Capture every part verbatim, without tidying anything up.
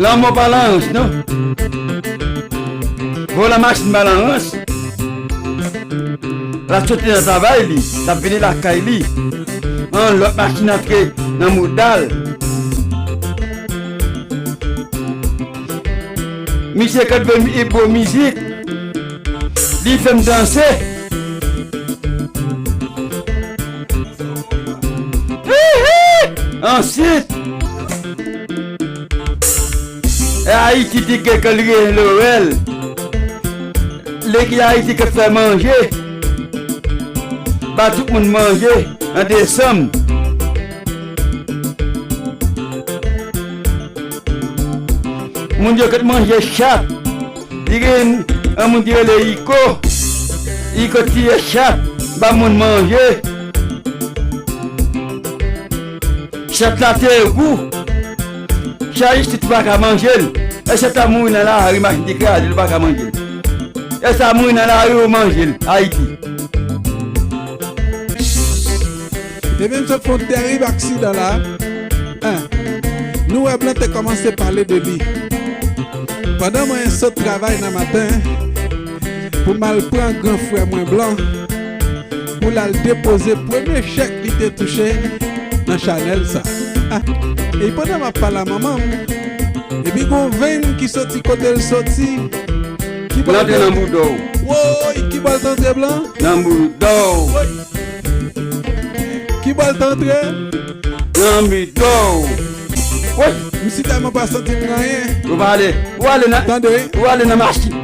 Lanmò pa lan rans, non. Volan machin pa lan rans. L ap soti nan travay li, l ap vini lakay li. Yon lòt machin antre nan mouda l. Misye kantpe mi-, bo mizik. Li fè m danse. Hihi! Answit, e Ayiti te gen kan li gen Lowell. Lè ki Ayiti k ap fè manje, ba tout moun manje an desanm. Moun yo k ap manje chat. Li gen yon moun ki rele Iko. Iko tiye chat, ba moun manje. Chat la te gou. Chat isit ou pa ka manje l. E chat la mouri nan lari, machin te kraze l, ou pa ka manje l. E sa mouri nan lari, ou manje l. Ayiti. Ebyen, m sot fè yon tèrib aksidan la. Hein. Nou wè blan te kòmanse pale de li. Pandan mwen sot travay nan maten, pou m al pran gran frè mwen blan, pou l al depoze premye chèk li te touche nan chanèl sa. Ah, e pandan m ap pale a manman m, epi gon venn ki soti kote l soti. Ki bò l antre nan bouda w. Woy, ki bò l t antre blan? Nan bouda w. Woy. Ki bò l t antre? Nan bouda w. Woy. M si tèlman pa santi m nan anyen. Ou pa ale. Ou ale nan, tande, wi, ou ale nan machin.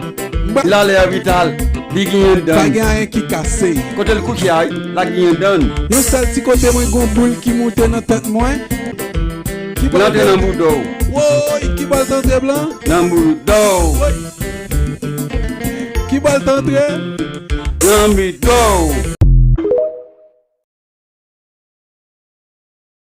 M pa- L ale lopital. Li genyen dan. Pa gen anyen ki kase. Kote l kouche a, wi, la genyen dan. Yon sèl ti kote mwen gon boul ki moute nan tèt mwen. Ki bò l antre nan bouda w. Woy, ki bò l t antre blan? Nan bouda w. Woy. Ki bò l t antre? Nan bouda w.